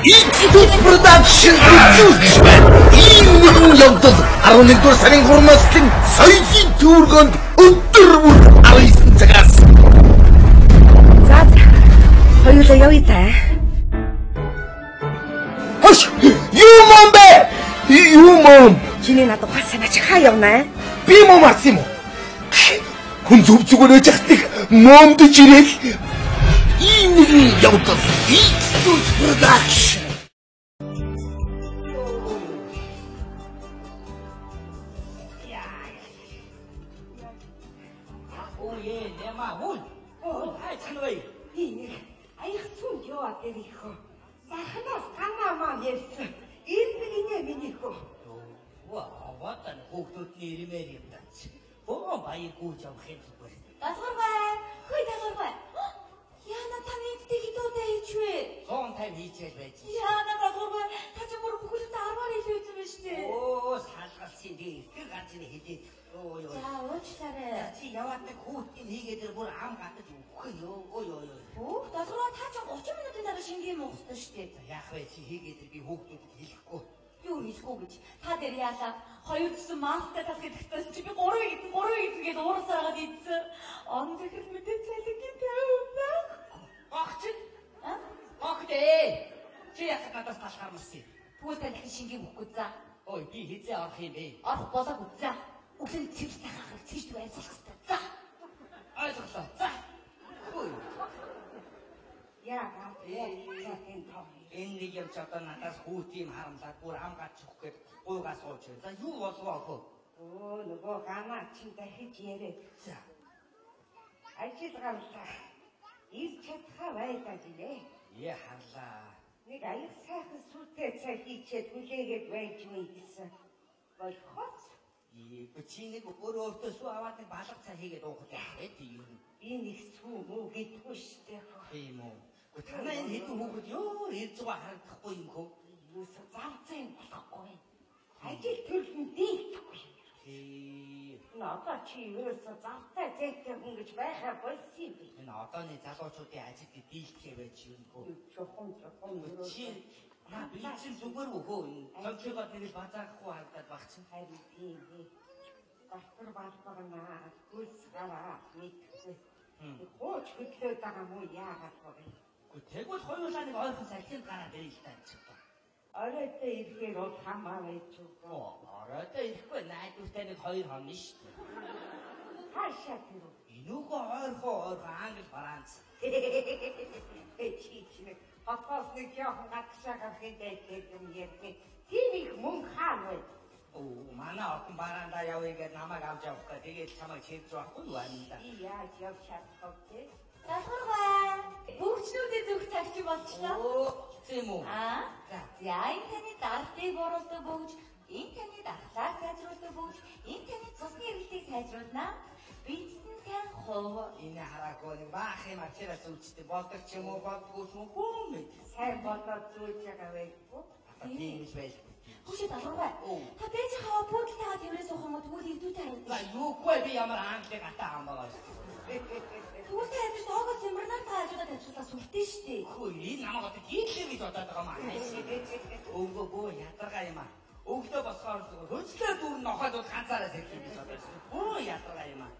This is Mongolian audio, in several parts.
X Production үзүүлж байна. Ийм нэгэн явдал 11-р сарын 3-наас соёлын төвөргөнд өдөр бүр 19 цагаас. За хоёулаа явъя та. Хош! Юу мом бэ? Юу мом? Чиний надад ухаан санаач хаа явна? Би мом арсан юм уу? Хүн зүв зүгээр байж хатыг момдож ирээл. Ийм нэгэн явдал X Production. Даалгаваргүй. Хөөе даалгаваргүй. Яна та нэгдээ хэдэн удаа хийчихвэ? 150 хийчихэл байж. Яна даалгаваргүй. Та чи бүр бүхэлдээ 10-аар илүү үзсэн байж тээ. Оо салгалсан тий. Тэр ганц нь хилээд. Оо ёо. За уучлаарай. Чи яваад нэг хүүхдийн хийгээд тэр бүр ам гатаж өгөх ёо. Оо ёо ёо. Хөөх даалгавар та чи 30 минутын дараа шингийн юм уух ёстой шүү дээ. За яах вэ чи хийгээд тэр би хүүхдүүдэд хэлэхгүй. Юу хэлэхгүй гэж. Та дээр яалаа. Хоёр гэсэн мастай тас гэдэгтээс чи би 3 идэн 3 идэн гэж уурсараад идсэн. Он захирал мэдээ цалингийн 50 байх. Огч. А? Огт ээ. Чи яхад надаас талхаармсан юм. Тэгвэл та дахин шингийн өгөхгүй за. Ой би хизээ орох юм бэ? Орох болоогүй за. Өглөө цэвэр сайхан гарах цэвэр байрлах хэрэгтэй. За. Ойлголоо. За. Хөөе. Яа за тэн тоо. Энэ нэг юм ч одоо надаас хүүт юм харамлаад бүр ам гач өгөх гээд гуйгаа сууж байна. За юу болов охоо? Өө нөгөө гамаа чинь дахиж яриад. За. Ажил гарлаа. Ирж чадхаа байлаа гэлээ. Ээ харлаа. Нэг аяг сайхан сүртэй цай хийчээд хүлээгээд байж үе гэсэн. Болохоос ээ чи нэг өөрөө өөртөө сүү аваад нэг балга цай хийгээд уух яах вэ тийм. Би нэг сүү мүү гэдэггүй штэ. Тийм үү. Гэхдээ танаа энэ хэдэн хүүхэд ёо ирж байгаа харагдахгүй юм хөө. Юусе завцаа юм болохгүй. Ажил төрлөн дийлдэхгүй юм. Тий. Энэ одоо чи ерөөсөө завтай зайтай хүн гэж байхаа болсон юм би. Энэ одооны залуучуудын ажилд дийлдэхээ байж юм хөө. Чухам чухам чи наа би чинь зүгээр хөө. Цонцгоод нэг л базаахгүй харагдаад баг чинь. Харин тийм ээ. Балтар балбагнаа хөлс гараа мэдхгүй. Хууч хөдлөөд байгаа мó яагаад вэ? Тэгвэл хоёулаа нэг ойрхон салхинд гараад ирээ л даа чи. Оройтой ирэхээр бол хамаа байж үгүй. Оройтой ирэхгүй найдвартай нэг 2 хоног шүү дээ. Хаашаа тэр үү? Энүүгөө ойрхон ойрхон Англи Франц. Чи чи нэг хотоос нэг жоохон гадагшаа гарахын дайтай юм ярьдаг. Тийм их мөнгө хаана вэ? Оо манай охин бараандаа явъя гэдээ намайг авч явах гэ. Тэгээд чамайг чирж байхгүй юу аминда. Би яаж явж чадах вэ? Даалгаваргүй. Бөгчнүүдийн зүг цагч болчлоо. Оо тийм үү. Аа. За энэ таны даралтыг бууруулдаг бөгж, энэ таны дархлааг сайжруулдаг бөгж, энэ таны цусны эргэлтийг сайжруулна. Бидсэн сайн хувь. Энэ хараагүй нэг баах юм ачаараа зүүчтэй болдог ч юм уу болдгоо ч юм уу бүүм мэд. Сайн болоод зүүж байгаа байхгүй. Одоо тийм л байлгүй. Хүүшээ даалгаваргүй. Та бэж хаваа пүүдлтэйгээ тэрвэрээ суух юм уу? Тэгвэл ирдүүтэй харагдана. За юугүй би ямар Англи гатаа ам байгаа шүү. Тэгвэл та ядаж тоогоо сэмэрнээр та хажуудаа тавьчихлаа сүртэй шүү дээ. Хөөе энэ намайг одоо гийлээ гэж бодоод байгаа юм аа. Өнгөө бөө ядаргаа юм аа. Өглөө босохоор зүгээр хөндлөө дүүр нохойд бол ганцаараа сэрхий гэж бодоод шүү. Бөө ядаргаа юм аа.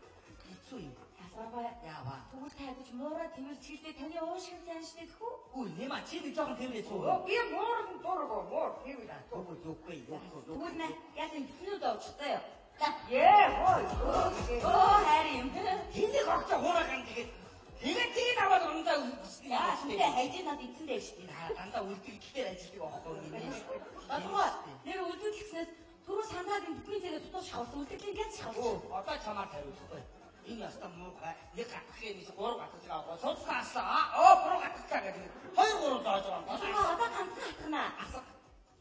Хэцүү юм. Даалгаваргүй. Яава. Тэгвэл та ядаж муураа тэрвэр чиглээ таны уушгин сайн шнэ тэхүү. Үгүй нэмаа чи нэг жоохон тэрвэрээ суу. Оо би муурн дургу муур тэрвэр. Үгүй үгүй үгүй. Тэгвэл нэ яасан битнүүд авчих заяа. За. Ээ хой. Оо хайр юм. Тэнийг огцоо хуурай ган гэхэд тэгээд тэгээд аваад ундаа үсгэн Яа тэ хайж над эзэн дээр шүү дээ. Дандаа үлдэгдэлээр ажилладаг аахгүй юм. Болгоо. Нэр үлдэгдэлснээс түрүү санаад энэ бүтмийн зэрэг дутуу шахуулсан үлдэгдлийн гяц шахуулсан. Оо одоо чамаар хариулахгүй. Энэ ястаа муухай. Нэг гатах юм биш 3 гатах байгаа. Судалгаасаа оо 3 гатахлаа гэдэг. 2 3 зааж байгаа юм. Одоо ганцхан хатгана. Асаг.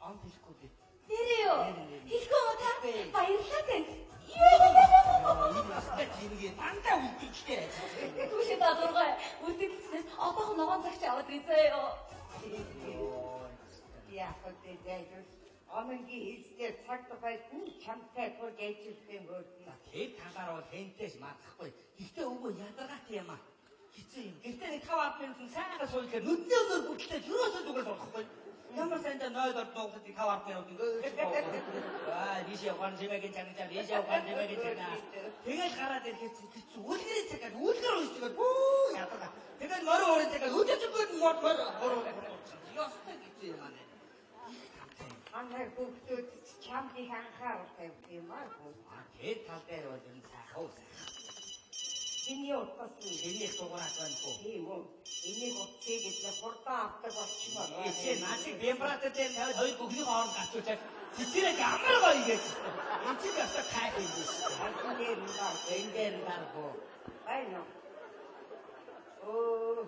Он хэлэхгүй дээ. Нэрээ юу? Хэлэхгүй юм та? Баярлалаа танд. Энэ ястаа жингээ дандаа үлдэгдэлээр ажилладаг. Түүшээ даалгаваргүй. Үлдэгдэлснээс одоохон ногоон цагч аваад ирсэн юу? Яах вэ зайлшгүй. Омонгийн хэлсээр цаг тухайд нь чамтай тулж ажиллах юм өөр. Тэр талаар бол хэнтэйс мадахгүй. Гэхдээ өвгөө ядаргаатай юм аа. Хэцүү юм. Гэхдээ нэг 5 10 минутын сайхан суулгаар нүдний өнөр бүтлээ ерөөсөө зүгээр болохгүй. Тантай 0 орд нуугдаад 5 10 минут ингээд. Аа, тийш явах чимээгийн чагнаа, тийш явах чимээгийн чагнаа. Тэгэл гараад ирэхэд хэцүү. Үлгэрийн цагаар үлгэр уншдаг бүү ядаргаа. Тэгээд морин уурын цагаар өдөржингөө мод мор гурав. Ёстой хэцүү юм аа. Манай хүүхдүүд чамд их анхаарал тавьдаг юм аа. Тэр тал дээр бол юм сайхан уу. Чиний утас нь Чиний дугаараад байна хөө. Тийм үү. Энийг утсыг гэдлээ хурдан авдаг болчмоор. Чи наачиг вибратор дээр тавиад хоёр бүхний хооронд гацуулаад цэцэрэг амар гоё гэж. Энд чинь ястаа кайф юм биш. Энэ дээр нь даа. Энэ дээр нь даргуу. Байна уу? Оо.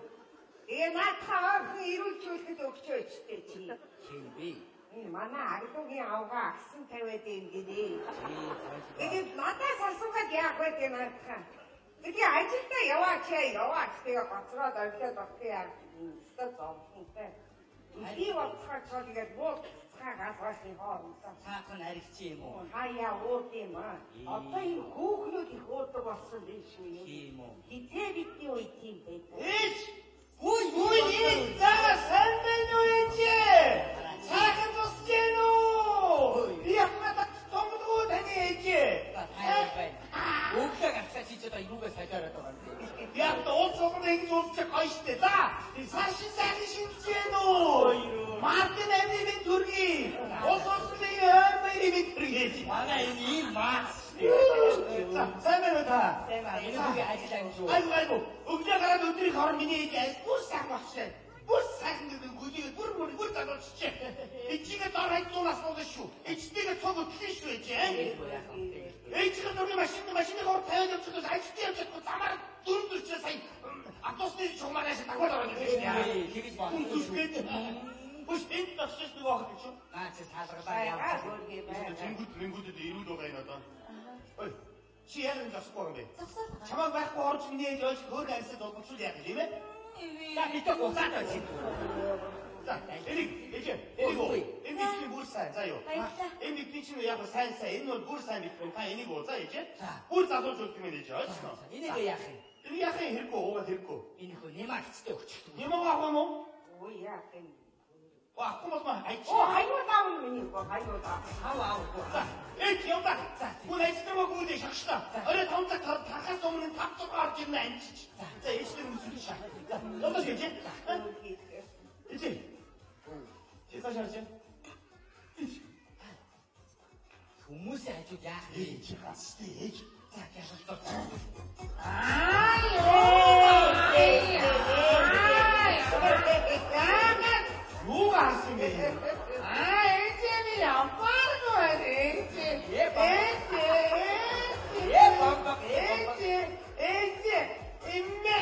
Тэгээ наадхаа ойрхон ирүүлжүүлэхэд өгчөөч тээ чи. Чи би. Энэ манай ардуугийн авгаа агсан тавиад юм гинэ. Чи Тэгээд надаас асуугаад яах вэ гэх наадхаа. Тэгээ ажилдаа яваач яваач тэгээ гоцроод орхиод огтой яа. Өстө зовлонтой. Би бодцохоор чол тэгээд муу цаагаас хойш хоорондоо. цаахан аригч юм уу? Хаяа ууд юм аа. Одоо энэ хүүхнүүд их уудаг болсон биш үү? Тийм үү. Хизээ бидний үед тийм байдаг. Ээж! Үгүй Үгүй ээж! За сайн байна уу ээж? Сайхан зусч гэнэ үү? Би яхад томдгоо таны ээж. Байна. Өглөө гарцаа чи ч одоо юугаа солиороод байгаа юм бэ? Яг уул цогны ингэж уулзчих гоё штэ. За, сар шин сайхан шинжиж гэнэ үү? Мартин амины минь төргий. Ус усны ойр баярын минь төргий. Манай энэ ийм мас. За, сайн байна уу та? Сайн байна. Энэ бүхий ажил амжуу. Айгу айгу. Өглөө гараад өдрийн хооронд миний ээж айс бүр сайхан болчихлоо. Бүр сайхан гэдэг гүлийгээ бүр бүр бүр залууччихэ. Ээжигээ дор хаяж зунаас болно шүү. Ээжтэйгээ цуг өтлөн шүү ээж. Ээжигээ зургийн машины хор тавиад явчихсан ажилтны явж чадахгүй замаар дөрөв дөрчөө сая автобусны чугмаараас дагвал ороод ирсэн шүү. Тэгэж болно шүү. Бүш энд багшаас нэг охин шүү. Наа чи салгалаа яваа. Тэнгүүд мэнгүүдэд ирүүл байгаа юм одоо. Ой. Чи яг энэ зогсохгүй юм бэ? Зогсоод байгаа. Чамаа байхгүй орж миний ээж ойж хөөр арьсаа дулмцуул яах юм бэ? За бид буцаад очив. За, энийг ээж энийг уу. Энэ бидний бүр сайн за юу. Баярлалаа. Энэ бидний чинь яг сайн сайн энэ бол бүр сайн битгэн та энийг уу за ээж. Бүр залууж өгдөг юм ээж ойлгосноо. Энийг яах юм? Энэ яах юм хэрэггүй уугаад хэрэггүй. Энэ хөө нэмагчтай өгчих. Юм уу авах юм уу? Өө яах юм? Авахгүй бол маа хайч. Оо хаюу даав миний хөө хаюу даав. Хав авахгүй. За, ээж яваа. За, хүн ажиллах гүйлээ шагшлаа. Орой 5 цаг тархаас өмнө 5 6 орж ирнэ анчиж. За, ээж дээр үсгэж шаа. За, яваа ээж. Ээж. Чи цааш харж байна. Хүмүүсийн хажууд яах юм? Ээж гацтай ээж. За, ялалдаа. Юу гарсан бэ? Аа, ээжээ ямаргүй байна ээжээ. Ээжээ. Э бомбог. Ээжээ. Ээжээ. Эммэ.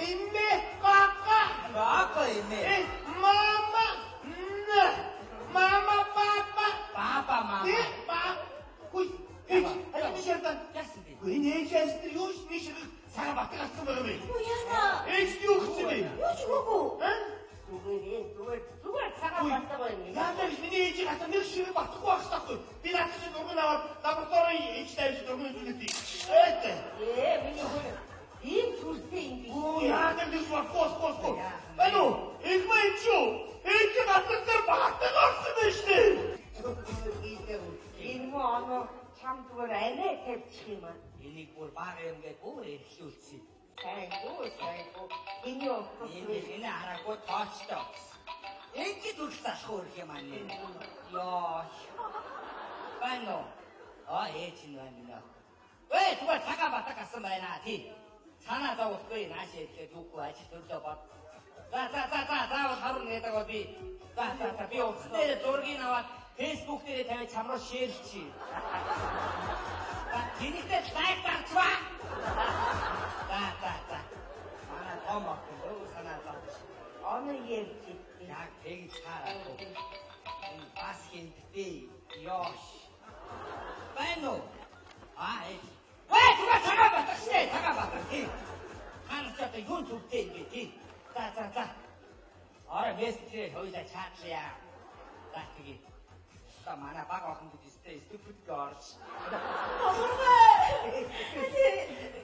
Эммэ папа. Папа эммэ. Э мама. Мама папа. Папа мама. Э пап. Хүй. Ээж, аль биш ярьсан. Яасан бэ? Энэ ээж амстэр юу ч нэг шиг цагаан батг гарсан байгаа юм бэ? Юу яана? Ээж юу гэсэн бэ? Юу ч өгөөгүй. Аа? Зүгээр зүгээр цагаан батг байна. Яагаад гэж миний ээжийг хасан нэг шиг батхгүй байх хэрэгтэй. Би наадах чинь зургийг аваад лабораторийн ээж тавьж зургийг үзүүлээ. Ээтэй. Ээ миний хөө ийм сүртэй юм биш. Оо яагаад гэж батхгүй болохгүй. Байна уу? Эгмэ ээж юу? Ээжийн газар дээр батг орсон байх шүү дээ. Энэ мó оноо чам зүгээр амиа тавьчих юм аа. Энийг бүр бага юм гээд бүр эрхлүүлсэн. Сайнгүй сайнгүй. Миний утас Энэ хараагүй тоочтой утас. Ингэж үл залах өөр юм аа нэ. Йоо. Байна уу? Аа ээж нь байна нэ. Вэ зүгээр цагаан батаг гарсан байна тий. Санаа зовхгүй нааш ирэхэд үгүй ажил төрлөө бод. За за за за заавал харуу нэдэг бол би. За за за би утас дээр зургийг аваад Facebook дээр тавиад чам руу шеэрлчихье. За тэнийхтэй лайк дарчваа. За за за. Манай том охин өө санаа зовж. Оноо ярьж. Яг тэгж таарахгүй. Энэ бас хинттэй. Ёш. Байна уу? Аа ээж. Вэ түгэ цагаан батг шээ цагаан батг тий. Ханаас ч одоо юун зүгтэй юм бэ тий. За за за. Орой мессежээр хоёулаа чатлаа. За тэгье. За манай баг охин бид өстэй ступид горж. Болоргүй.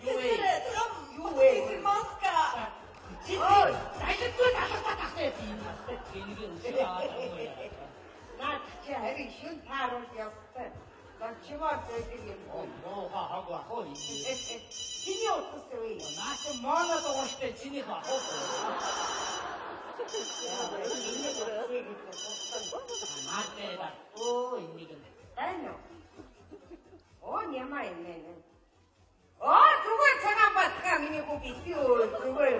Юу вэ? Юу вэ? Маска. Чи залхуу талхтаа тахтай юм. Энийг өшөө аваад байгаа. Наад чи харин шүн тааруул явтай. Зочмоор байдаг юм. Муухай хог бах уу? Чиний утас вэ? Наа чи моно дуурчтай чинийх бах уу? Наад дээр ба. Оо энийг нь. Байна уу? Оо няма юм нэ. Оо зүгээр цагаан батгаа миний хүү битгий өө зүгээр.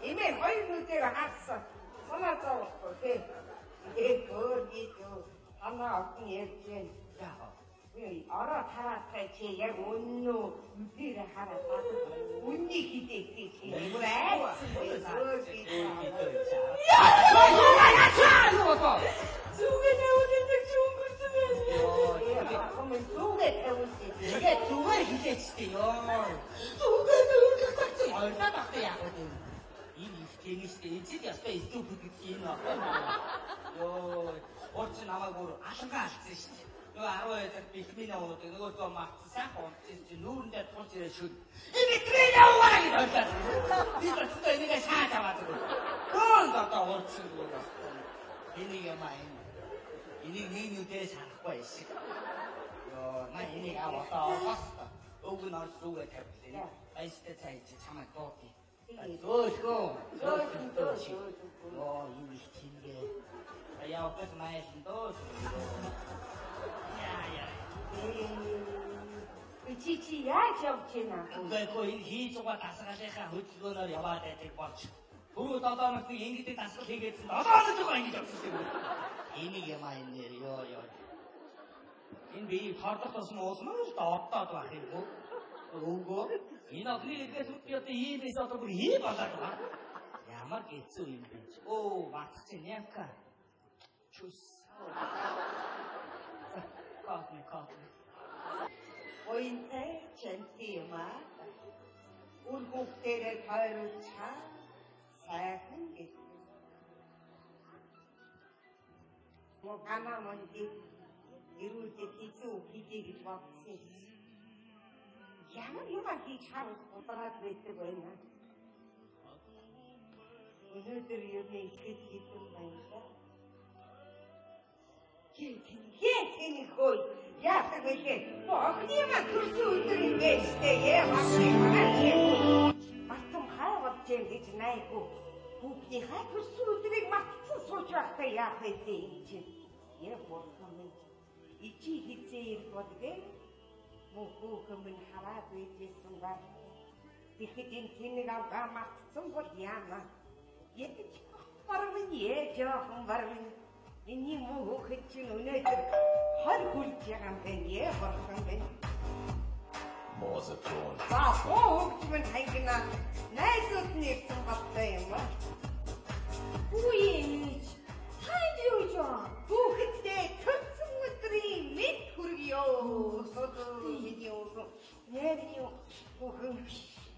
Имээ хоёр нүдээр харсан. Санаа зовхгүй тий. Ээ гөр гидүү. Танаа охин ярьж байна. Яа. Би ороо тараастай чи яг үнэн үү? Нүдээр хараад үннийг хідээ чи. Бүр айцсан би зөөр гидүү. Зүгээр тавиулдаг чи өнгөрсөн байна. Зүгээр тавиулдаг. Тэгээ зүгээр хилээчтэй ёо. Зүгээр тавиулдаг чи ойлоо багтай яах вэ? Энэ их тэнийштэй энэ ч ястай ступид гэдэг юм аа. Ёо, ууч намайг бүр алангаа алдсан шүү дээ. Нөгөө 12 цаг бэлтмийн уудаг нөгөөдгөө мартсан сайхан унтсан чи нүүрэндээ тулж ирээ шүд. Энэ бэлтмийн уугаа гэж ойлоо. Би бодсоо энийгээ шааж аваад зүгээр. Хөөн одоо уурчсан зүгээр болсон. Энийг юм аа энэ. Энийг нэг нүдээ шарахгүй шиг. Ёо, на энийг ав одоо бас өг нь орж зүгээ тавилаа. Баястай цай чи чамайг дуудъя. Зөөлхөө. Зөөлхөн дөө. Ёо, юу их чингээ. Яа, бас майлан дөө. Яа, яа. Чи чи яаж явж байна? Үгүй энэ хийж байгаа дасгалынхаа хөдөлгөөнөөр яваад байдаг болж. Түрүү 7 хоногт нэг ингэдэг дасгал хийгээдсэн 7 хоног жоо ингэж явсан юм. Энийг юм аа энэ нэр ёо ёо. Энэ би тордох тусам уусмаар л дооттоод байх юм уу? Өвгөө энэ охины эргээс би одоо ийм байсан одоо бүр хий болоод байгаа. Ямар хэцүү юм бэ? Оо, батх чи нямка. Чүс. Катны катны. Оинтай чанти юм аа. Үр хүүхдэрээ тойруулчаа сайхан гэдэг. Могана монди эрүүлдэг хэцүү хийдэ гэж бодсон. Ямар юм хийж харус будраад байдаг байна. Өнөөдөр ер нь ихэд хитэн байна да. Хээ хөөе. Яадаг вэ? Охиныгаа төрсөн өдөр юм бэ штэ. Батам хай болж юм гэж найгүй. Хүүхдийнхаа төрсөн өдрийг мартсан сууж байхдаа яах вэ юм чинь? Яа бурхан минь. Ичи хизээ ирэх болдээ. Мөн хүүхэн минь хараад байжсэн ба. Тэгэхэд энэ тэнэг авгаа мартсан бол яана. Ядаж бар минь ээ жоохон бар минь. Миний мөн хүүхэд чинь өнөөдөр 20 хүрж байгаа юм байна. Ээ бурхан минь. Мозетон. За хүүхд минь хангина. Найзууд нь ирсэн болтой юм аа. Үгүй ээж. Та энд юу хийж байгаа? Хүүхэддээ төрсөн өдрийн мэд хүргье. Миний өвгөн. Миний хүүхэн.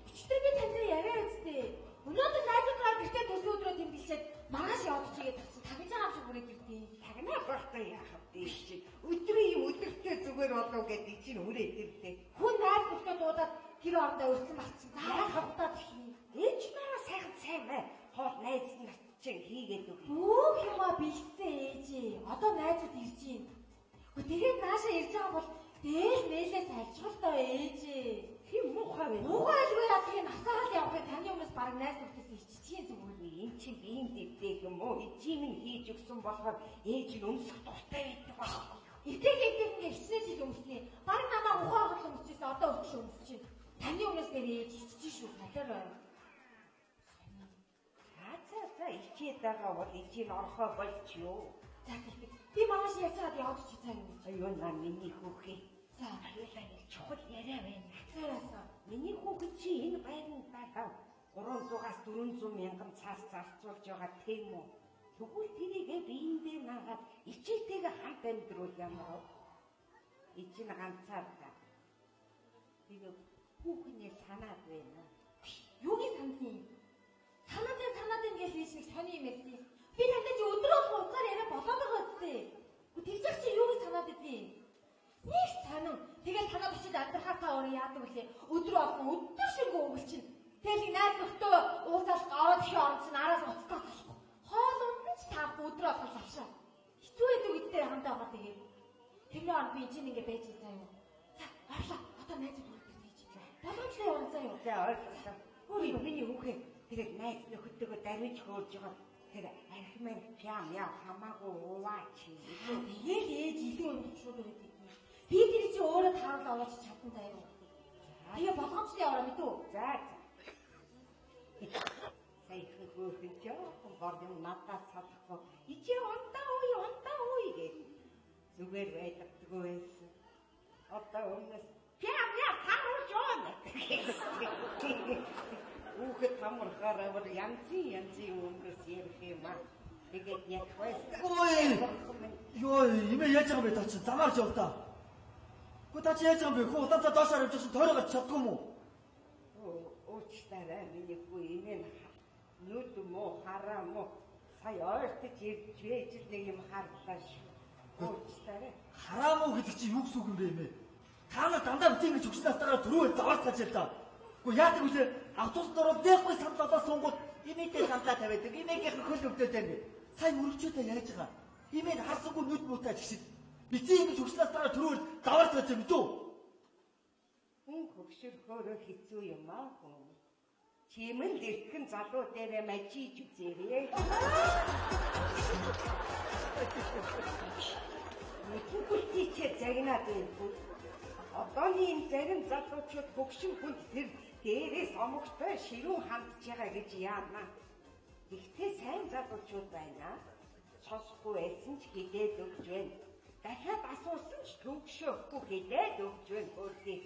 Өчигдөр би тантай яриа үсттэй. Өнөөдөр найзуудгаа гэртээ төрсөн өдрөө тэмдэглэчээд маргааш яваад чигээд тагсан. Тагнаж байгаа юм шиг бүрээд ирдээ. Тагнаа болтой яах вэ чи? Өдрийн юм өдөртөө зүгээр болов гэдэг чинь хүрээд ирдээ. Хүн найз нөхдөд дуудаад тэр орондоо өрсөн болчихсон. Заавал хавтаад хий. Ээж нараа сайхан сайн бай. Хоол найз нар чинь хийгээд өг. Бүх юмаа бэлдсэн ээжээ. Одоо найзууд ирж байна. Гэхдээ тэгээд наашаа ирж байгаа бол дээл мэлээ салжгал тоо ээжээ. Тийм муухай вэ? Муухай альгүй яадгийг насаагаал явахыг таны өмнөөс баг найз нөхдөс иччихээ зүгээр. Энэ чинь биеийн дэвтээх юм уу? Ичим нь хийж өгсөн болохоор ээж нь өмсөх дуртай байдаг байхгүй. Итгэх итгэх ингээ хичнээн жил өмснө. Баг намаа ухаан оргол өмсчихсэн одоо хүртэл өмсөж байна. Таны өмнөөс нэр ээж иччихээ шүү. Солиорой. За за ичээд байгаа бол ичийн орхоо болж юу? За тэгвэл би маргааш яаж чаад яваад чи цаа юм. Аюу наа миний хүүхээ. За аюулаа нэг чухал яриа байна. За яасан? Миний хүүхэд чи энэ байранд байгаа 300-аас 400 мянган цаас зарцуулж байгаа тийм үү? Тэгвэл тэрийгэ биендээ наагаад ичээтэйгээ хамт амьдруул ямар вэ? Ичин ганцаараа. Тэгээ хүүхнээ санаад байна. Юугийн сандын? Санаад санаад гэж хийж нэг сони юм ярьдیں۔ Би тантай чи өдрөө болгон уцаар яриа болоод байгаа үстэй. Тэгж яах чи юугийн санаад идэв? Нэг санан. Тэгэл танаад очиж амьдрахаар та өөрөө яадаг вүлээ? Өдрөө болгон өдөр ширгөө өгөл чинь. Тэгэл найз нөхдөө уулзалт ороод ихэн орон чинь араас уцтаа салахгүй. Хоол унд нь ч таахгүй өдрөө болох авшаа. Хэцүү байдаг үедээ хамтаа байгаа тэгээд. Тэрний орон би чинь ингэ байж заа юу. За орлоо. Одоо найзууд хүрэх гэж. Боломжтой явна заа юу. За ойлголоо. Өөр миний хүүхээ тэгээд найз нөхөдтэйгөө даруйж хөөрж байгаа. Тэр архимэн пям яа хамаагүй ууаач. Тэгээл ээж илүү өндөрлөг байдаг юм. Би тэр чи өөрөө тааруулаа ууж чадсан заа юу. Тэгээ болгоомжтой яваарай мэдүү. За за. Саяхан хөөхөн жоохон бор юм надаас салахгүй. Ичээ ундаа үе ундаа үе гэж зүгээр байлгадаггүй байсан. Одоо өмнөөс пям яа тааруулж явна. Хүүхэд хамрахаар амар янзын янзын өмнөөс ярих юм аа. Тэгээд яг байсан. Ой! Йоо, имээ яаж байгаа юм бэ та чи? Замаар ч яв та. Гү та чи яаж байгаа юм бэ? Хүү улаанцаа доош харж чинь тойроо гарч чаддгүй юм уу? Уучлаарай миний хүү имээ нүд мó хараа мó сая ойртож ирж байж л нэг юм харлаа шүү. Уучлаарай. Хараа мó гэдэг чи юу гэсэн үг юм бэ имээ? Та нар дандаа бити ингэж хөгшин настайгаар түрүүэл заваарч гаж ял та. Гү яадаг вүлээ? Автобусанд ороод нэхгүй самдлалаа суунгууд имээтэй самдлаа тавиадаг. Имээгийнх нь хөл өвдөд байна. Сая мөрөгчөөтэй яаж байгаа? Имээ харсангүй нүд муутай жигшид. Бити ингэж хөгшин настайгаар түрүүэл заваарч гаж мэдүү? Хүн хөгшөрхөөрөө хэцүү юм аа хүн. Чимэн дэрхэн залуу дээрээ мажиж үзээрэй. Нүдгүлтийчээ загнаад байна. Одооны энэ зарим залуучууд хөгшин хүнд тэр дээрээс омогтой ширүүн хандж байгаа гэж яана. Гэхдээ сайн залуучууд байна. Сонсохгүй байсан ч хилээд өгч байна. Дахиад асуусан ч төвгшөөхгүй хилээд өгч байна хөөрхий.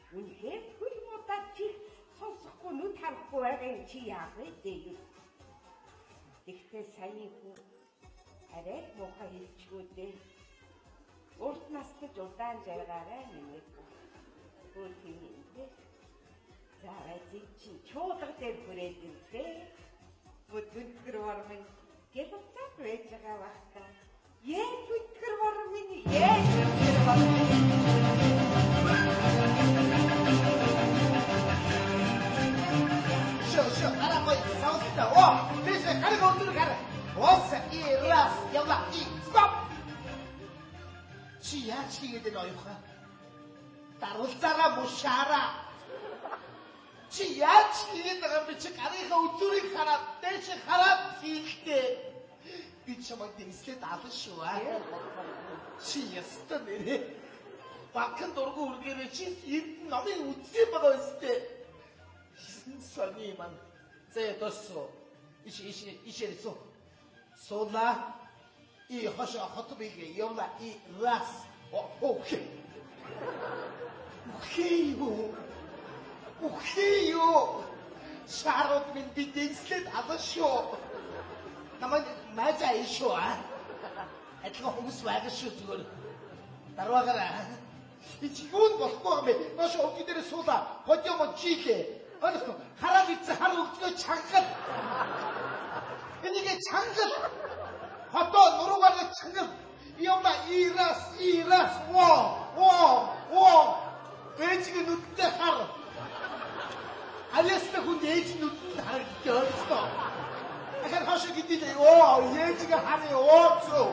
Үнэхээр хөл муудаад чих сонсохгүй нүд харахгүй байгаа юм чи яах вэ дээ. Гэхдээ саяын хүн арай л муухай хэлчихүү дээ. Урт настаж удаан жаргаарай миний хүү. Хөөрхий минь дээ. За эзэн чи чуулга дээр хүрээд ирдээ. Бүтгэр вар минь гэлцаад байж байгаа бах та. Ээ бүтгэр вар минь ээ бүтгэр вар минь. Шо арай саустай. Оо, тийш хараг өндөр хар. Ос и раз явла и стоп. Чи яаж хийгээд байна оюуха? Даруулцаараа мушаараа. Чи яаж хийгээд байгаа юм бэ? Чи гарынхаа өдөрийг хараад дээш хараад хийлдэ. Би чамайг дэнслээд алан шүү аа. Чи ястаа нэрээ. Багхан дургу үргээрээ чи эрдэн номын үзсэн байгаа өстэй. Сони ман. Зэ досо. Иш иш ишэрсо. Сола и хошо хотобигэ явла и раз. Окей. Окей юу. Окей юу. Шарот минь би дэнслээд алан шүү. Намайг мажа ишүү аа. Адилхан хүмүүс байгаа шүү зүгээр. Дарваагаараа. Би чи юунд болохгүй юм бэ? Нош өвгөн дээр суула. Подиум жилээ. Ойлгох уу? Хараад ицсэн хар өвдгөө чангал. Энийг чангал. Хотоо нуруугаар чангал. Явна ирас ирас во во во. Ээжийн нүдтэй хар. Алиастай хүн ээж нүдэнд харагдчих ойлгох уу? Ахаар хошоо гэдэг оо ээжигээ харъя оо зөө.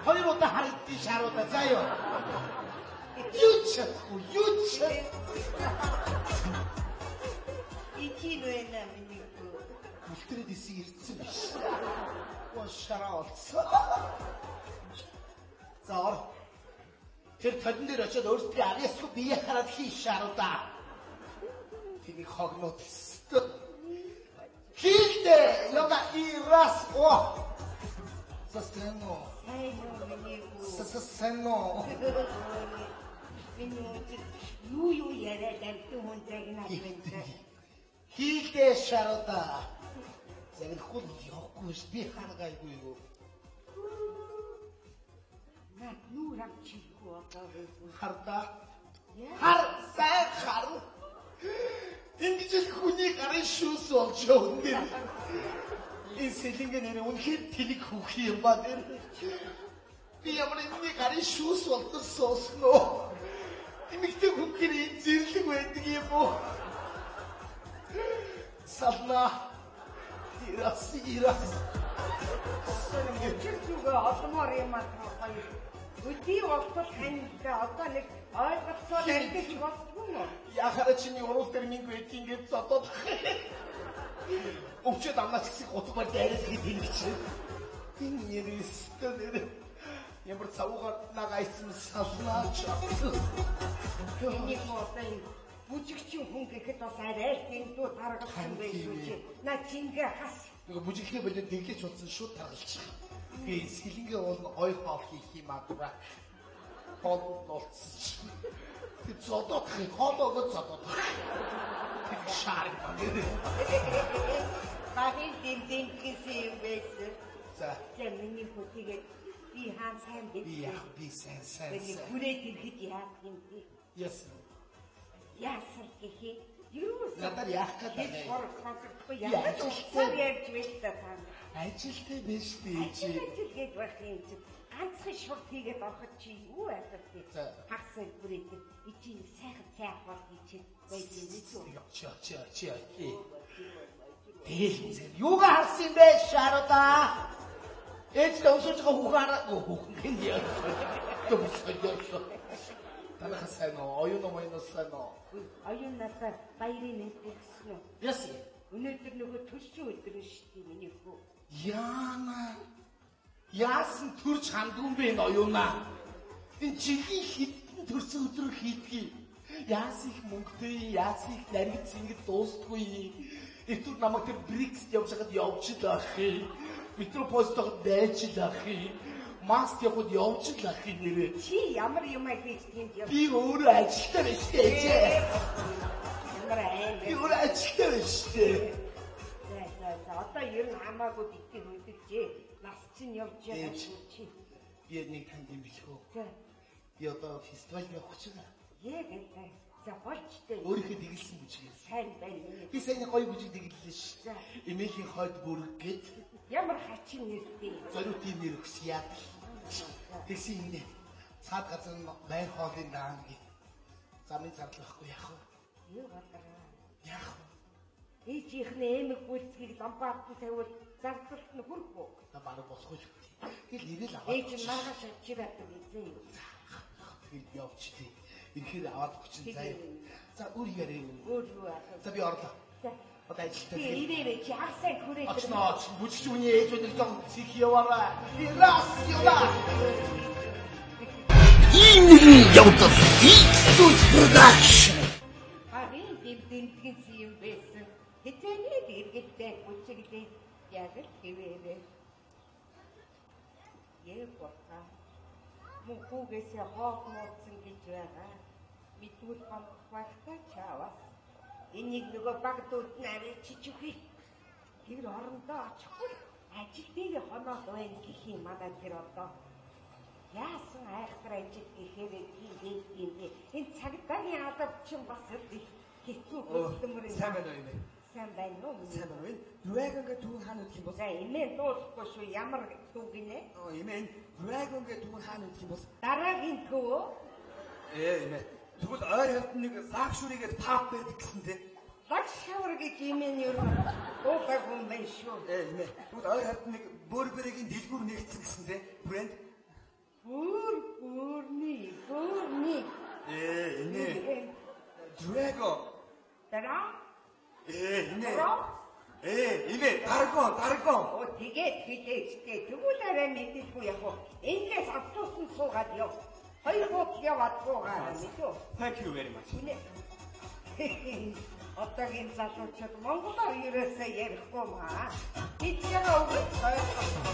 Хоёр удаа харагдчих шаруудаа заа юу. Юу чадахгүй юу чад. Ичи нүэнэ миний хүү. Үлтрээд исэн ирсэн биш. Оо шараа олцсон. За ор. Тэр толон дээр очиод өөрсдийн ариасгүй бие хараад хий шаруудаа. Тэнийг хогноод өстө. Хийлдэ яга ирас о. Сасэно. Сайн уу миний хүү. Сасэно. Миний үзэл юу юу яриад амтан хүн загнаад байна. Хийлдэ шаруудаа. Загнахгүй явахгүй ш би харгайгүй юу. Наад нүүр авчихгүй одоо вэ? Хардаа. Хар сайн хар. Ингэж л хүний гарын шүүс болж явна нэр. Энэ сэлэнгэ нэр үнэхээр тэлэг хүүхий юм ба нэр. Би ямар энэний гарын шүүс болдож суусноо. Эмэгтэй хүн гэр энэ зэрлэг байдаг юм уу? Сална. Ирас ирас. Өчир зүгээ олмоор юм аа гоё. Өдий болтол ханьтай одоо нэг ойлголцоо ярьж болдгүй юм уу? Яхара чиний урал дээр минь байт ингээд зодоод. Өвчөд амнаач гэсэн гутгаар дайрал хийх юм чи. Энэ нэрээс нэр. Ямар цавуугаар нагайсан салнаач. Энийг одоо энэ бүжигчин хүн гэхэд бас арай л дэндүү таргалсан байх шүү чи. На чингээ хас. Нөгөө бүжиглээ болоод дэглэж утсан шууд таргалчих. Би сэлэнгээ уул ой хоол хийх юм аа. Хоол болцсон чи. Тэг зодох хоолоогоо зодох. Тэг шаар юм. Багийн дэм гэсэн юм байсан. За. За миний хүү тэгээд би хаан сайн бэ? Би яах би сайн сайн. Би хүрээд ирэхэд яах юм бэ? Яс. Яасан гэх юм? Юу Надаар яах гээд байна? байна? Хор сонсохгүй яах вэ? Ярьж байж та та. Ажилтай байж дээ чи. Ажил гэж байх юм чи. Ганцхан шурд хийгээд ороход чи юу яах вэ? Хагас бүрээд чи нэг сайхан цай авах гэж байж юм үү? Чи чи чи чи. Тэгэл үзэн. Юугаа харсан юм бэ шаруудаа? Ээж л өмсөж байгаа хүүхэн хараа. Хүүхэн гин яа. Төмсөж. Танах сайн уу? Оюун оюун сайн уу? Оюун надад баярын мэнд өгсөн үү? Яс. Өнөөдөр нөгөө төрсөн өдөр шүү дээ миний хүү. Яана. Яасан төрж хандгүй юм бэ энэ оюунаа? Энэ жилийн хэдэн төрсөн өдөр хийдгийг. Яасан их мөнгөтэй, яасан их наригц ингэж дуустгүй. Этүр намайг тэр Брикс явж байхад явж л ах юм. Метрополитод байж л ах юм. Маст явхад явж л ах юм нэрээ. Чи ямар юм аа хийж тийм юм? Би өөрөө ажилтаа байж тээ. Ямар аим Би өөрөө ажилтаа байж тээ. За за за одоо ер нь хамаагүй битгий хөдөлжээ. Нас чинь явж байгаа шүү чи. Би нэг танд юм хэлэх үү? За. Би одоо фестивал явах гэж байгаа. Яг энэ. За болчтой. Өөрийнхөө дэглэсэн бүжиг. Сайн байна. Би сайн гоё бүжиг дэглэлээ шүү. Эмээлийн хойд бүрэг гээд Ямар хачин нэртэй. Зориутын нэр өгс яа. Тэгсэн юм нэ. Цаад газар нь байр хоолын даана гэд. Замын зардал байхгүй яах вэ? Юу гадараа. Яах вэ? Ээжийнх нь эмэг бүлцгийг лампаатан тавиул зардалт нь хүрхгүй. Та бараг болохгүй л. Тэгэл ирэл аваад. Ээж нь маргааш авчираад үзээ юу. Тэгэл явчихлээ. Ирэхээр аваад өгчин заяа. За өөр яриа юм. Өөр юу аа. За би орлоо. За. Одоо ажилтаа. Би ирээрээ чи хагасаа хүрээ. Очно оч. Бүжигч хүний ээж өнөр жоо цэх яваарай. Ирас яваа. Ийм нэгэн явдал X-Tooth Production. Багийн дэм дэмтгэс юм байсан. Хэзээний дэргэлтэй бүжиглээ. Яг л хэвээрээ. Яг бота. Мөн хүүгээсээ хоол муудсан гэж байгаа. Мэдвэл гомдох байх та чаавас. Энийг нөгөө баг дүүд нь авчиж өгье. Тэр орондоо очихгүй ажил дээр хоноод байна гэх юм манай тэр одоо. Яасан айхтар ажил гэхээр тийм юм бэ? Энэ цагдаагийн алба чинь бас их хэцүү хөдөлмөр юм. Сайн байна уу юм бэ? Сайн байна уу? Сайн байна уу? Dragon гэх түүн хаана гэдэг юм бол? За эмээ дуулахгүй шүү. Ямар дүү гинэ? Оо эмээ энэ Dragon гэх түүн хаана гэдэг юм бол? Дараагийн төвөө. Эмээ. Тэгвэл ойр хавьд нэг luxury гэдэг pub байдаг гэсэн те. Luxury гэж эмээ нь ер нь дуулах юм байна шүү. Эмээ. Тэгвэл ойр хавьд нэг Burberry-гийн дэлгүүр нэгдсэн гэсэн те. Брэнд. Бүр бүрний. Эмээ. Dragon. Дараа. Эмээ. Эмээ. Dragon, Dragon. Оо тэгээд хэлээчтэй. Тэгвэл арай мэдээгүй яг уу. Эндээс автобусанд суугаад яв. Хоёр буудал яваад суугаа мэдүү. Thank you very much. Одоогийн залуучууд монголоор ерөөсөө ярихгүй маа. Бид яга өгөх ойлгохгүй.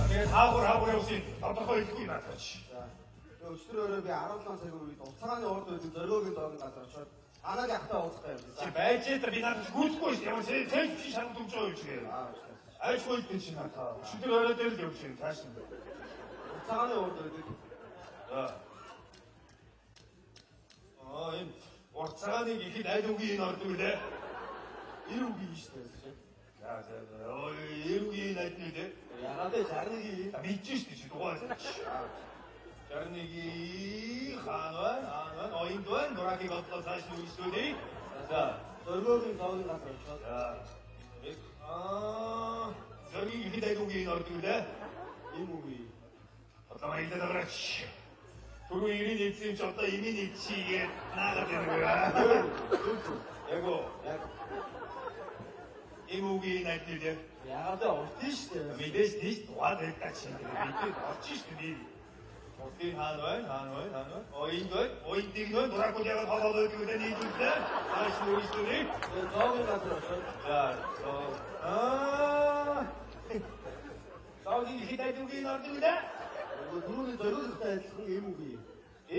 Тэгээд хаагур явсан. Тодорхой хэлэхгүй надад чи. Өчтөр өрөө би 17 цагийн үед уцааны урд байдаг зориогийн дооны газар очиод анагийн ахтай уулзах юм. Чи байж тэр би надад гүйцэхгүй шүү. Ямар сэлж чи шанад өмж байгаа юм шиг. Айшгүй дээ чи надаа. Өчтөр өрөө дээр л явж байна. Цааш нь. Уцааны урд байдаг. За. Аа энэ урт цагааны гэхэд аль үгийн энэ ордог лээ? Эр үгийн шүү дээ. За за. Ой, эр үгийн аль нь лээ? Ягаад вэ 61-ийн. Мэдэж шүү дээ чи дугаар. 61 хаана байна? Хаана байна? Оюнд байна. Нуракийг одлоо цааш нь үргэлжлүүлье. За, Зориогийн зоогийн газар очоод за. Аа, зоригийн ихэд айдуугийн ордог үлээ. им үгүй. Одоо маягдаад авраач. Түрүү ирийн нийцсэн юм чи одоо имийн нийцчигээд наагаад байна. Яг уу. Яг Им үгийн найдвар яг яагаад вэ? Уртын шүү дээ. мэдээж тийш дугаад байлаа чи. Мэдээж орчих шүү дээ. Уртын хаана байна? Хаана байна? Хаана байна? Оюнд байна. Оюндыг нөө дураагүй яагаад хоолоо гэдэг нийлүүлээ. Цааш нь үргэлжлүүлье. Тэгээ зоогийн газар очоод За, зоо. Аа. Зоогийн ихэд айдуугийн ордог үлээ. нөгөө түрүүний зориулалттай адилхан им үгүй.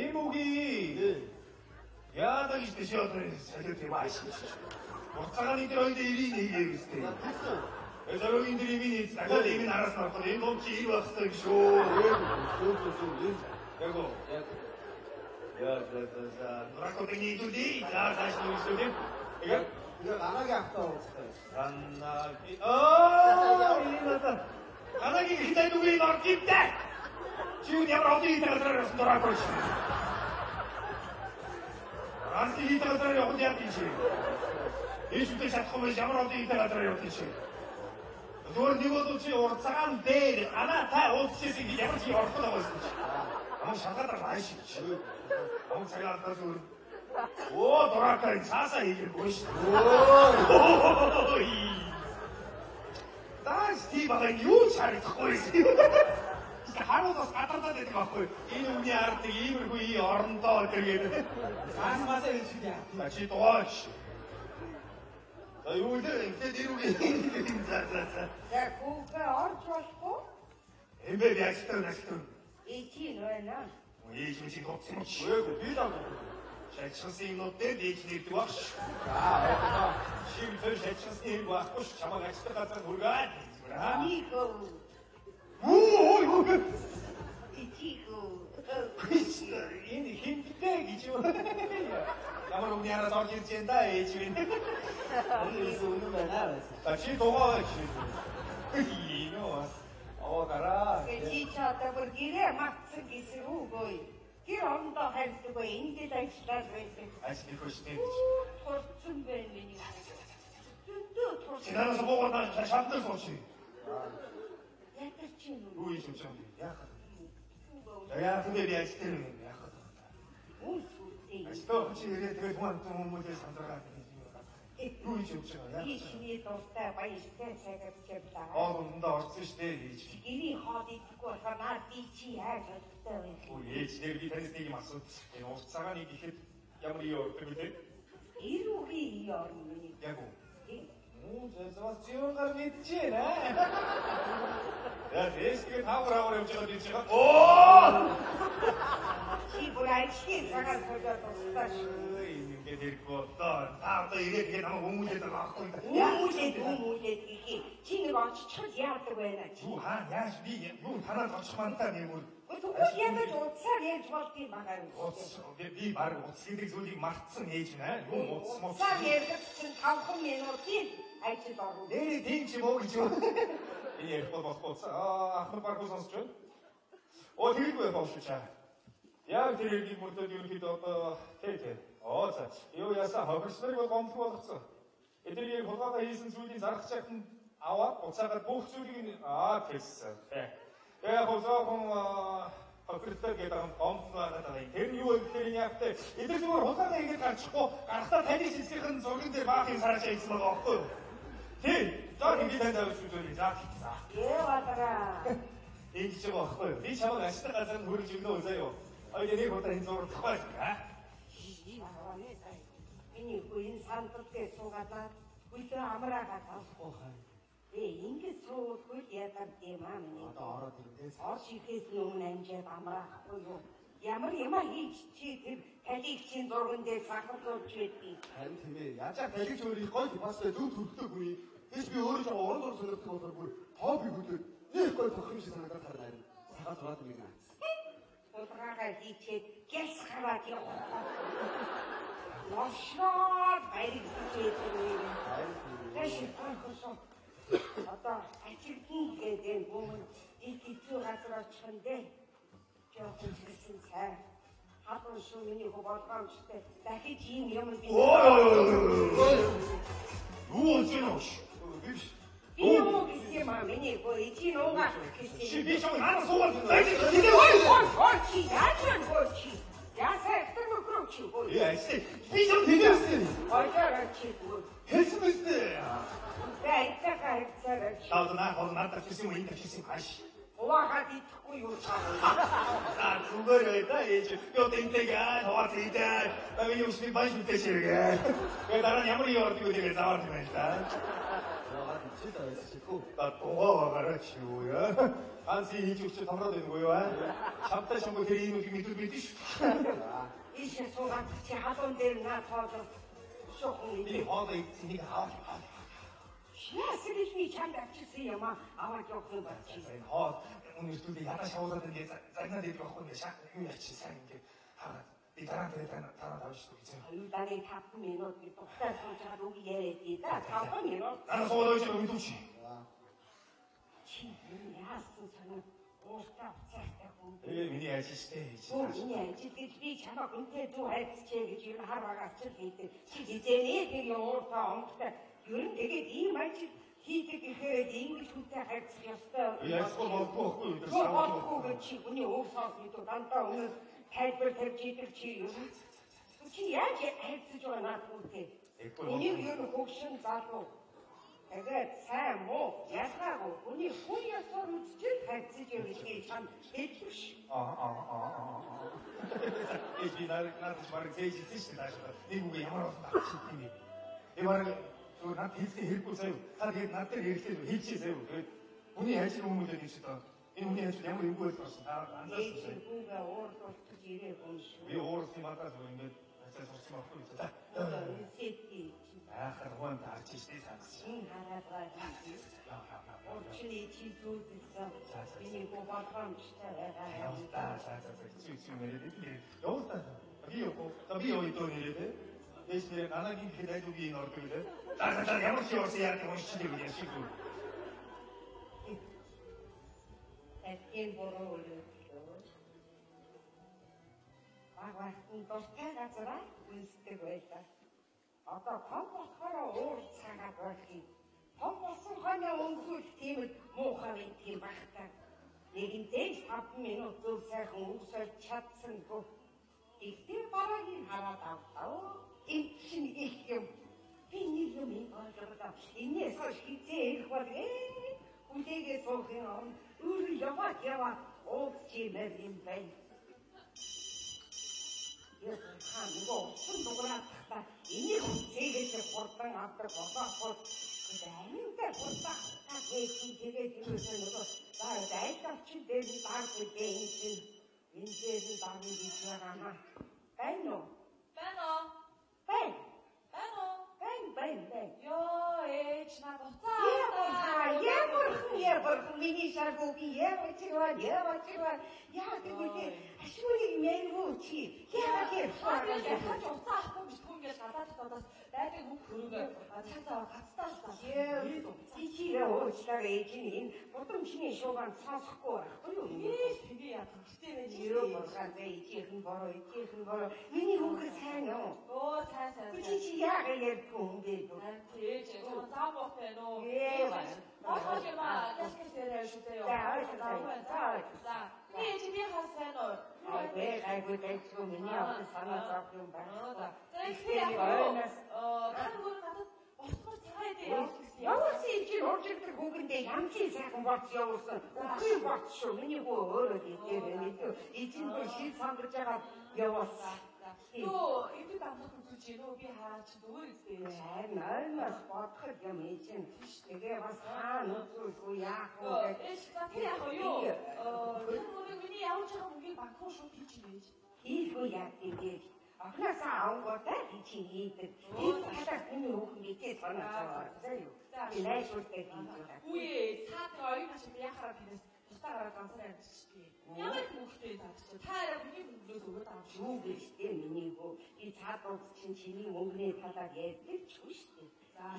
Им үгийн. Тий. Яадаг гэж тийш одоо солиод юм ааш. Урт цагааны дээр хоёул ирийн хийгээ гэстэй. За тэгсэн. Зориугийн дээр имийн нийц. Дахиад имийн араас нь орох. Энэ ном чи ир байх хэрэгтэй юм шүү. Зөв зөв зөв. Энэ Яг уу. яг Я за за за. Нуракуудыг нийлүүлье. За цааш нь үргэлжлүүлье. Тэгээд тэгээ ганагийн ахтай уулзтай. Ганаги. Аа, энэ одоо Ганагийн ихэд айдуугийн орд юм даа. Чи юу ямар одын хийх газраар явсан дураагүй шүү. Ганц хийх газраар явах яа тийм чи. Ийш үдэ чадахгүй байж ямар одын хийх газраар явах тийм чи. Зүгээр нэг бол чи урд цагаан дээр ганаа та уулзчихсан гэж ямар чи орохгүй байгаа юм чи. Аман шалгаад байгаа шиг чи. Аман цагаан алдаас өөр. Оо дураатай цаасаа хийгээгүй шүү. Оо. Таас тийм байгаа юу ч харагдахгүй юм. Харууд бас гадардаад байдаг байхгүй. Энэ үний ард нэг иймэрхүү ий орондоо гэдэг. Цаас масаа гэж үү яа. За чи дугаач. За юу вэ? Ингээд ирүүгээ. За за за. За хүүгээ орж болохгүй. Эмбэ би ажилтан ажилтан. Ичи байна. Ээж минь чи дутсан чи. Үгүй би л авах. Шажчихсан юмнууд дээр ээж нэрдэг баг ш. Шив тэр шажчихсан хэрэг байхгүй ш. Чамайг ажилтан газар хүргээд. Нийгөө. Үу юу. Ичигөө. Энэ хинтээ гэж юу? Ямар үгний араас орж ирж байна да ээж минь. Энэ үнэн байна байсан. За чи дугаа чи. Ийнөө. Аваа гараа. Чи ч одоо бүр гэрээ мартсан гэсэн үг үү? Гэр орондоо харьдаг бай, энд л ажиллаад байсан. Ажил их хөштэй. Турцсан байна миний. Зөндөө турцсан. Чинараас буугаад шатнаас сууч. Ятар чи юм. Юу юм чам? Яах вэ? За яах вэ би ажил дээр юм яах вэ? Үн сүртэй. Ажил чи ирээд тэгээд хүн хүмүүсээ сандаргаад юу юм чам? Яах Би вэ? чиний дуртай баяртай цагаар явлаа. Хоол ундаа орсон шүү дээ ээж. Гэрийн хоол идэхгүй болохоор наад би чи яаж бодтой вэ? Үгүй ээж нэр би танаас нэг юм асуу. Энэ урт цагааны гэхэд ямар юу ордог вүлээ? Эрүүгийн ий орно миний. Яг уу. Тийм. Муу зэзвас зүүнгаар мэдчихээн аа. Я тэгээс тэгээд таавар аваар явж байгаа би чигаа. Оо! Чи бүр ажлын цагаас солиод тусдаа шүү. Энэ ингээд хэрэггүй одоо. Та одоо ирээд тэгээд намайг өмүүлээд байгаа байхгүй юу? Хүмүүлээд хүмүүлээд гэхий. Чи нэг очичхол яадаг байна чи. Юу хаа яаж би юу танаар очих мантаа нэг үр. Тэгвэл ядаж утсаар ярьж болдгийм байгаа юм. Утас би баг утас гэдэг зүйлийг мартсан ээж нэ. Юу утас мутас. Утсаар ярих чинь 5 минутын ажил орно. Нэрээ тийм ч юм уу гэж юу. Энэ ярихгүй болохгүй утас. Аа ах нар баг сонсч байна. Оо тэргүй болчих чаа. Яг тэр хэргийг мөрдөд ерөнхийдөө одоо тий тий. Оо за. Юу ясаа хохирсныг бол гомдох болгоцсон. Эдгээр хулгайгаа хийсэн зүйлийн зарах чагт нь аваад буцаагаад бүх зүйлийг нь аа тэгсэн. Тий. Тэгээ яг жоохон хохиртой гэдэг юм гомдол байгаад байгаа юм. Тэр нь юу вэ гэхээр энэ яг тэ эдгээр зүгээр хулгайгаа хийгээд гарчихгүй гарахтаа таны шилжихын зурган дээр баах юм сараж хийсэн байгаа байхгүй юу? Тий. За ингээд танд авч үзүүлье. За. За. Яваалаа. Ингэж байгаа байхгүй юу? Би чамайг ажлын газар нь хүргэж өгнө үү заяа. Хоёр нэг удаа энэ зурдахгүй байсан аа. Миний хүү энэ сандал дээр суугаад хөлөө амраагаад авахгүй. Э ингэж суугүй ядаад юм аа миний. Одоо ороод ирдээс. Орж ирэхээс өмнө амжаад амраахгүй юу? Ямар юма хийж чи тэр талигчийн зурган дээр сахарлуулж байдгийг. Харин тийм ээ. Яаж яг талигч өөрийг гоё бас зөв төрөлтөөгүй. Тэгэж би өөрөө жоо уран зур сонирхдаг болохоор бүр хобби хөдлөөд нэг гоё сох юм шиг санагдаад харна харин. Сахаа зураад юм аа. Хулгайгаа хийчээд гяс хараад явах. Ношоор баригдчихээд юм. Харин тийм ээ. Тэш анхсан. Одоо ачигдэн гэдэг юм их хэцүү газар очих нь дээ. Жохон чигсэн цай. Халуун шүү миний хөө болгоомжтой. Дахиж ийм юм би. Ой. Юу болж байна вэ? Би биш. Би юу гэсэн юм аа миний хөө ичи нуугаа гэсэн. Чи би чамайг наад суугаад зайж Ой ой ой чи яаж вэ хөө чи? Яасаа ихтер нөхрөө чи хөө. Ээ айстай. Би чамд хэлсэн. Ойлоорой чи хөө. Хэлсэн биз дээ. Тэ айтайхан харьцаарай чи. Таад наа хол надад тавьчихсан юм энэ тавьчихсан юм ааш. Хуваагаад идэхгүй юу чам. За зүгээр бай да ээж. Би одоо энтэйгээ хаваар хийдэ. Миний ус би баян мэдээж хэрэгээ. Тэгээ дараа нь ямар юм ордог вэ тэгээ заваар юм байна да. Яагаад чи тавьсан чи хөө. Та дугаа багаараа чи юу яа. Ганц хийж өгч томроод байна юу аа. Чамтай шамгүй тэр ийм үг мэдвэл мэдэн шүү. Ийшээ суугаад чи халуун дээр наа тоолоо. Шохон Би хоолоо идсэн нэг аваад аваад. Яасан гэж би чамд авчирсан юм аа аваад явах юм байна чи. За энэ хоол үнэртүүлээ ядаа шавуулаад ингэ загнаад идэх байхгүй ингэ шаа юу яач сайн ингэ хаагаад би дараа нь тэгээ дараа тавьж шүү гэж. Хоёулааны 5 минут би тухтай сууж байгаа үг яриад дээ. 5 минут. Дараа суугаад байж мэдв чи. Чи яасан сонь ууртай уцаартай хүн. Тэгээ миний ажил штэ ээж. Өө миний ажил гэж би чамайг үнтэй зүг хайцчээ гэж ер нь хар багаас ч хийдэг. Чи хизээний нэг юм ууртай омгтой ер нь тэгээд ийм ажил хийдэг гэхээр ингэж хүнтэй харьцах ёстой. Яасгүй болохгүй байхгүй юу? Тэр Шавуу болохгүй гэж чи хүний өв сонс мэдүү дандаа өмнө тайлбар тавьж идэг чи ер нь. Чи яаж харьцаж байгаа наад хүнтэй? Энийг ер нь хөгшин залуу. Тэгээд сайн муу ялгаагүй хүний хүн ёсоор үзэж харьцаж явж чам хэлдэг ш. Аа. Ээж би надад бараг зээж хэлсэн шүү дээ таашаа. Нэг үг ямар болсон авчих юм бэ? Би бараг зүгээр над хэлсэн хэрэггүй сая. Та тэгээд над дээр хэрэглээ хэлчихээ сая. Тэгээд хүний ажил хүмүүлээ гэж байна. Энэ хүний ажил ямар эвгүй байх болсон. Та анзаарсан Ээж сая. хүүгээ уурлуулчих ирээгүй юм шүү. Би уурласан мадаас зүгээр ингээд ажил сурсан байхгүй юу? За. Үнсэдий чи Айхар хуан таарч штэ санаас. чин хараад байгаа юм. Яа яа яа. Урчны чи зүүдэлсэн. Миний хүү болгоомжтой байгаа. Яваа за за за чи чи мэрээ би яваа. Би юу? За би юу дөө нэрээ. Ээж нэр анагийн хэд айдуугийн ордог лээ. За за за ямар чи орсон яа гэх юм чи юм яшиг. Такийн буруу өрөөдлөө. Баг багтан дуртай газараа үнсдэг байлаа. Одоо том болохоор уур цагаад байх юм. Том болсон хойно өмсүүл тийм л муухай юм тийм бахта. Нэгэнтээ л 5 минут зөв сайхан үсэж чадсангүй. Ихтэй бараагийн хараад авлаа. Энэ чинь их юм. Би нэг юм ойлголоо. Энээс хойш хизээ ирэх бол хүлээгээ суухын орон өөрөө яваад яваад уулзчимээр юм байна. Яа нөгөө усан дугаараа тахта энийг хүлээгээд хурдан авдаг болооход аминтай хурдан авдаг гэсэн тэгээд юусэн нөгөө дайлавч дээр нь дааргүй дээ энэ чинь энэ дээр нь даарна гэж байгаа маа. Байна уу? Байна уу? Байна. Байна уу? Байна байна байна. Йоо ээж над уцаа. Ямар бурхан миний шаргууги явчихваа явчихваа яа тэгвэл ашгүйг мэргүү чи яагаад Хаа явчихваа яаж уцаа авахгүй гэж түн гэж гадаад дотоодоос байдаг бүх хөрөнгө цаг цаваар гацтаалсан. Чи чирээ уучлаарай ээж нь энэ гудамжны шуугаан сонсохгүй байхгүй юу? Ээж тэгээ яа гэртээ байж. Ерөө бурхан зэ ижийнх нь бороо ижийнх нь бороо миний хүүхэн сайн уу? Өө сайн сайн. Чи чи яагаад ярьдгүй юм бэ? Ээж жоо зам бохтой нөө. Ээ. Хоол юм аа. Яскэр сэрээ шүү дээ. За ойлголоо. За За. Ээж би хас сайн уу? Айгүй гайгүй дайчгүй миний авах санаа зовх юм байна. За. За их яах вэ? Та нөгөө надад борцгоор цагаан идэ явуулах гэсэн. Явуулсан юм чи урж ирдэг хүүгэндээ ямчийн сайхан боц явуулсан. Үгүй боц шүү. Миний хүү өөрөө идээр байна. Эжин бүр шил сандарж байгаа явуулсан. Юу, энд амлах үзүүлж гин үү? Би хаа чи зүгээр үстэй. Харин аймаас бодоход юм ээж нь. Тэгээ бас хаана үзүүлэхгүй яах вэ гэж. Ээж за тэр яах вэ юу? Тэр нөгөө миний явуулж байгаа мөнгийг банк руу шууд хийчих ээж. Хийлгүй яа гэдэг. Охиноосоо авангуудаа чи хийдэг. Энэ талаас миний хүүхэн битээ санаж байгаа. За юу. Би найшуултай хийж байгаа. Үгүй ээ, цаад нэг оюун хашид яхаараа тэрээс тусдаа гараад ганцаар амьдчихдээ. Ямар их мөнгөтэй цаад чи. Та арай миний мөнгнөөс өгöd байгаа юм шиг. Юу гэж тэ миний хүү. Би цаад уус чинь чиний мөнгөний талаар ярьдаг ч үгүй шүү дээ.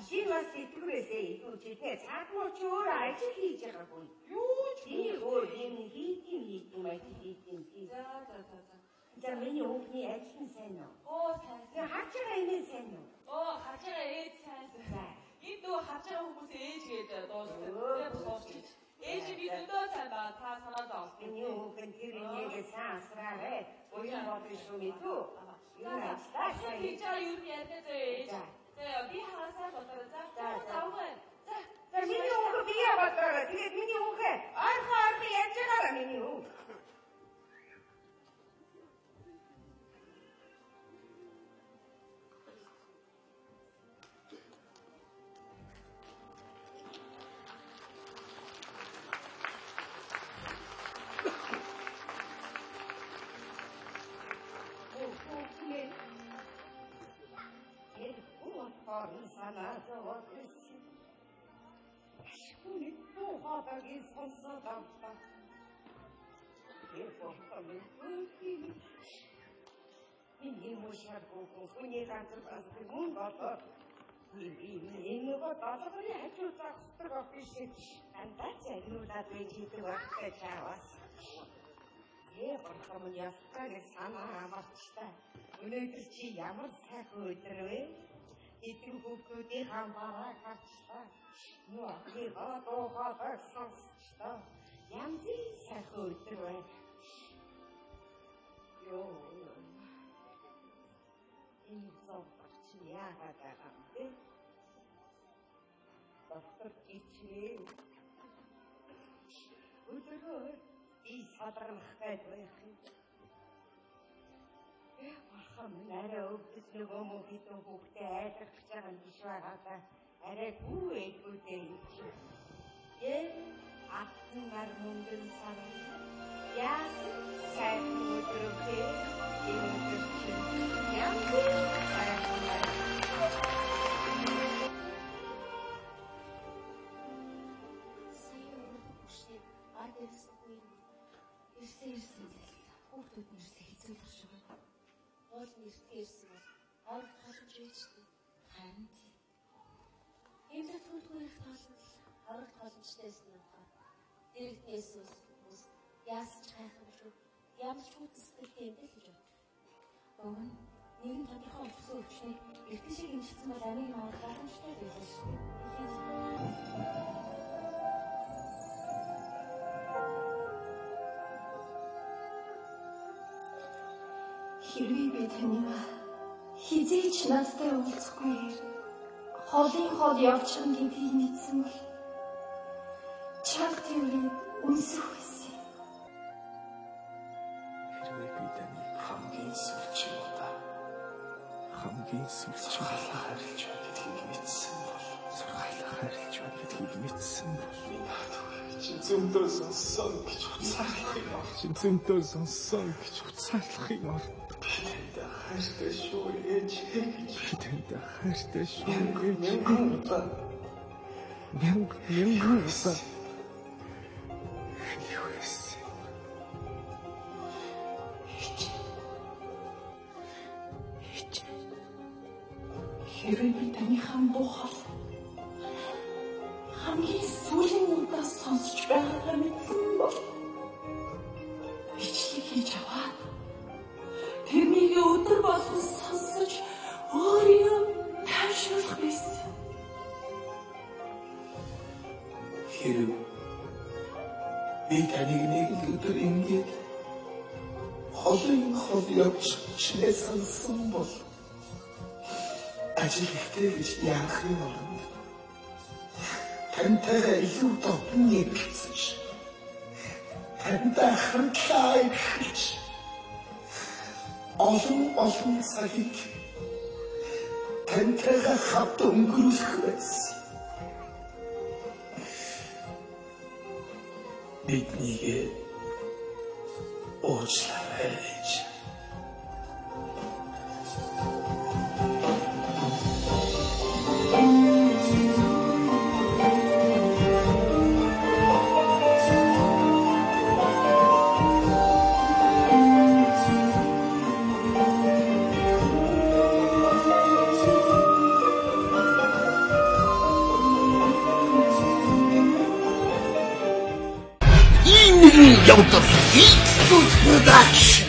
Чи бас тэтгэврээсээ илүү читэй цаад муу чи өөрөө ажил хийж байгаагүй. Юу ч Би өөр юм хийх юм хийх юм ажил хийх юм. За Сайн уу? Оо сайн. Тэгээ харж байгаа эмээ сайн уу? Оо харж байгаа ээж сайн сайн. Энд нөгөө харж байгаа хүмүүс ээж гэж дуулдаг. Тэгээ суурчиж. Ээж би зөндөө сайн байгаа. Та санаа зовлоо. Миний хүүхэн тэр энийгээ сайн асраарэ. Уян бодно шүү мэдүү. Юу ажиллаа сайн. Хийж байгаа юу ярьна зөө ээж. За би хаасаа бодроо. За завгүй. За. За миний хүүхэн бие бодроо. Тэгээд миний хүүхэн ойрхон ойрхон ярьж байгаараа миний хүү. Санаа зовоод ирсэн. Ашгүй дуу хоолойг сонсоод авлаа. Тэр болтон минь миний мушар хүүхэн хүний газар басдаг мөн болоод энэ нөгөө долгорын хажуу зогсдог биш дандаа загнуулаад байж идэг багтай чаавас. Ээ бурхан минь ястаа гэж санаа амарчтай. Өнөөдөр чи ямар сайхан өдөр вэ? Эдгээр хүүхдүүдийн хамбараа харчлаа. Нуухыгаа дуу хоолойг сонсчлоо. Янзын сайхан өдөр байна. Йоо. Энэ зовлон чи яагаад байгаа юм бэ? Доктор чичээ. Өдөрөө би садарнах гээд байх юм. Бурхан минь арай өвдөж нөгөө мөн хэдэн хүүхдээ айлгах гэж байгаа юм биш байгаа да. Арай гүү ээлгүүдээ юм чи. Ээ алтан нар мөнгөн сар. Яасан сайхан өдөр вэ? Энэ өдөр чинь ямар сайхан байна. Сая өмнөх бүшээ ард ирсэн үе ирсэн ирсэн л хүүхдүүд нь ирсэн хэцүүлэх шиг байна. Уул нь эртээ ирсэн бол аврах боломж байж дээ. Харин тийм. Эмнэлэг түлхүүр их тоолно л аврах боломжтой байсан нь болохоор дэрэгднээс хүмүүс яасан ч гайхамшгүй ямар ч хүнд сэтгэлтэй юм бэ л гэж боддог. Уг нь нэгэн тодорхой өвчсөн өвчнийг эртний шиг эмчилсэн бол амийн аврах боломжтой байлаа шүү дээ. Хэрвээ би таныг хэзээ ч надтай уулзахгүйгээр холын хол явчихна гэдгийг мэдсэн бол чанга тэрвэрэнд үнсэх байсан. Хэрвээ би таныг хамгийн сүүлчийн удаа хамгийн сүүлчийн удаа хайрлаж байна гэдгийг мэдсэн бол сургайлаа хайрлаж байна гэдгийг мэдсэн бол наад чи зөндөө сонссон гэж уцаалах юм. Чи зөндөө сонссон гэж уцаалах юм. Би тантай хайртай шүү ээж гэж. Би тантай хайртай шүү ээж. Мянган удаа. Мянган удаа. Хэлэх байсан. Ээж. Ээж. Хэрвээ би таныхаа дуу хоолой хамгийн сүүлийн удаа сонсч байгаагаа мэдсэн бол бичлэг хийж аваад тэрнийг өдөр болгон сонсож өөрийгөө тайвшруулах байсан. Хэрв би таныг нэг л өдөр ингээд холын хол явж чимээ сонссон бол ажил ихтэй гэж яахын оронд тантайгаа илүү дотн ярилцаж тантай хамтлаа эхэлж олон олон цагийг тантайгаа хамт өнгөрүүлэх байсан. Биднийг уучлаарай ээж. Явдал X Production.